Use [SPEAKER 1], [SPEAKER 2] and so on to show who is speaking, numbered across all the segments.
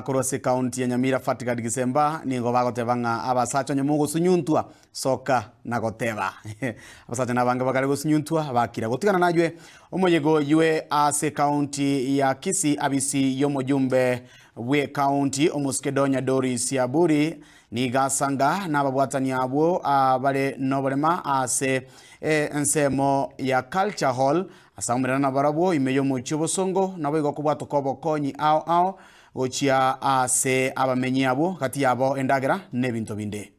[SPEAKER 1] Korwa ase ekaunti ya Nyamira Fatgard Gisemba nigo bagoteba ng'a abasacha onye mogosunyuntwa soka na goteba. Abasacha nabange bakare gosunyuntwa bakira gotigana naywe omoyega oywe ase ekaunti ya Kisii abisi y'omojumbe bw'ekaunti omosike Donya Doris Aburi nigo asanga nababwatani abwo bare noborema ase ensemo ya Culture Hall Ase aomerana nabarabwo ime y'omochie obosongo, naboigo okobwatoka obokonyi ao ao gochia ase abamenyi abwo, gati yabo endagera na ebinto binde.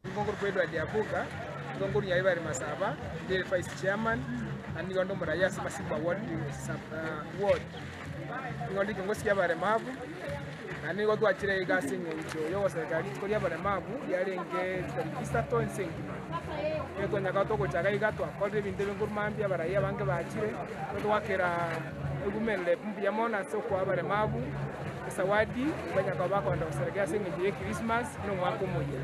[SPEAKER 2] Nigo nkorokwa Edward Abuga, nigo nkorwa Nyaribari Masaba, ndi vice chairman, naende nigo ndi omoraia ase Masimba ward sub ward. Nigo ndi ekengosi kia abaremavu, naende nigo twachire iga ase eng'encho y'ogoserekera rituko ria abaremavu riarenge chitariki isato ense engima. Ekero twanyaka togochaka iga twakorire ebinto ebinge korwa mambia abarai abange bachire, nigo togwakera women rep mbuya mono ase okoa abaremavu esawadi banyare koba bakogenda goserekea ase eng'encho ya echristmas na omwaka omoyia.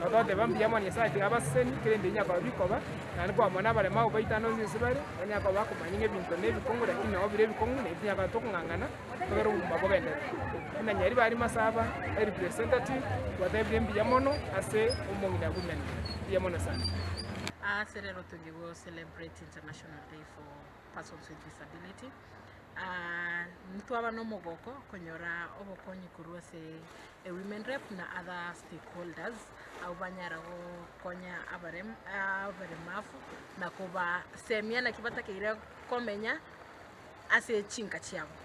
[SPEAKER 2] Nabo togoteba mbuya mono Nyasaye tiga abasesenie kera ebinto binyare koba bikoba, naende kwamona abaremavu baito ande onsi ase bare, banyare koba bakomanya ng'a ebinto na ebikong'u lakini nabo bire ebikong'u naintwe tonyare koba tokong'ang'ana. Togere obogima bogenderere. Buna Nyaribari Masaba e representative twatebirie mbuya mono ase omong'ina women. Mbuya mono sana.
[SPEAKER 3] Ase rero toge go celebrate International Day for Persons with Disability, ntwaba na omogoko konyora obokonyi korwa ase ewomen rep na other stakeholders abwo banyara gokonya abarem abaremafu na kobasemia naki batakeire komenya ase chinka chiabo.